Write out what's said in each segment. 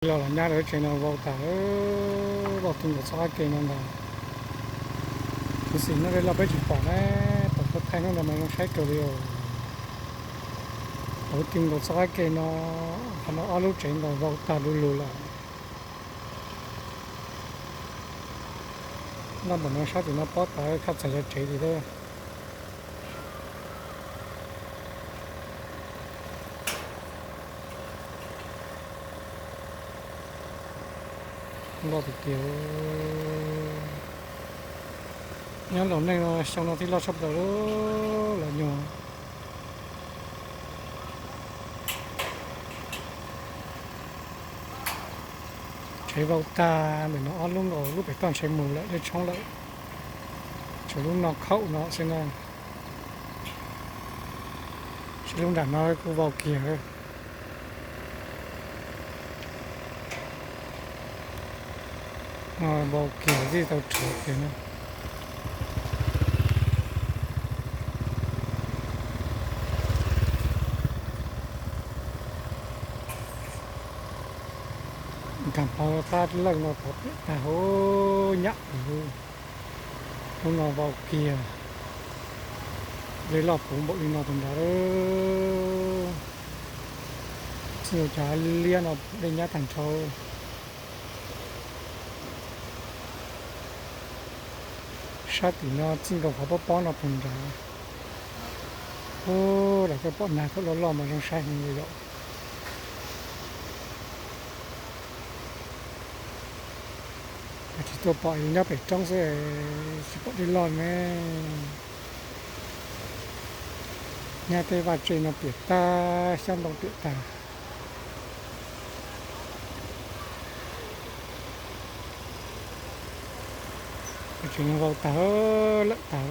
Los los nyab lawv tsev no vau tas, vau ti nkaus txoj qab ke no ntag. Kuv xim no dej loj peb tsis pom ne, pom kuv thaij hnub ntawd mas zoo saib kawg li os. Kuv ti nkaus txoj qab ke no, qhov no ob lub tsev ntawd vau tag du lug lawm. Loj npaum no sab tim no pob tas khaj txais yog tsev li thiab. Loj tiag tiag. Nyob laus neej no xyoo no thiaj loj tshaj plaws lawm nyuag. Tsev vau tag ntawm no ob lub nkaus, lub pem toj ntshe mus lawm dej tshoob lawm, tshuav lub no khaum no xwb na. Seb lub nram no kuj vau kiag. No vau kiag tij tau rhuav kiag na. Nkag pov qab lawj no pov piam tag hauv nyab. Lub no vau kiag, dej loj puv npaum li no puas nrad. Txij cov liab no dej nyab tag nrho. Sab tim no txij nkaus qhov pob pob no puag nrad. Lam tuaj pom nag thaum loj loj mas zoo saib heev li yom. Tsis tuaj pom nyob pem roob xwb, tsis pom dej loj ne. Nyab tej vaj tse no piam tag, xyab ntoo piam tag. Tsev no vau tag lawm tag.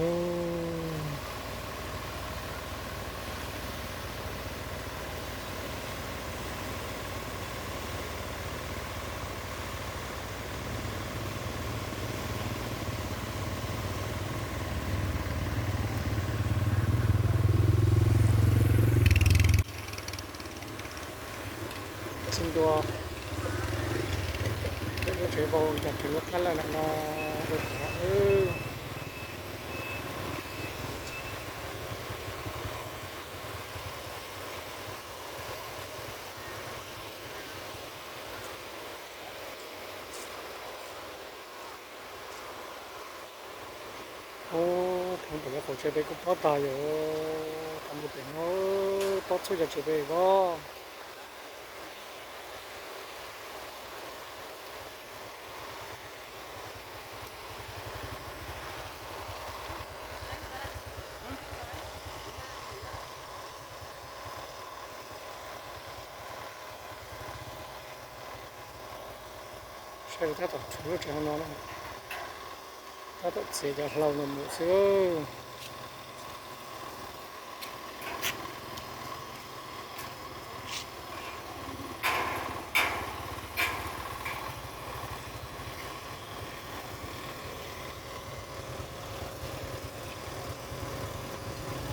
Txij ntua lub tsev vau ncag kiag lub qab lawj ntawm no rau tom no. Ub, thaum ntawd lawv qaum tsev pem kuj pob tag yom, thaum ntawd pem no pob txhua cov tsev pem os. Saib tab tom tshuav lub tsev no no, tab tom txiav cov hlau no mus xwb.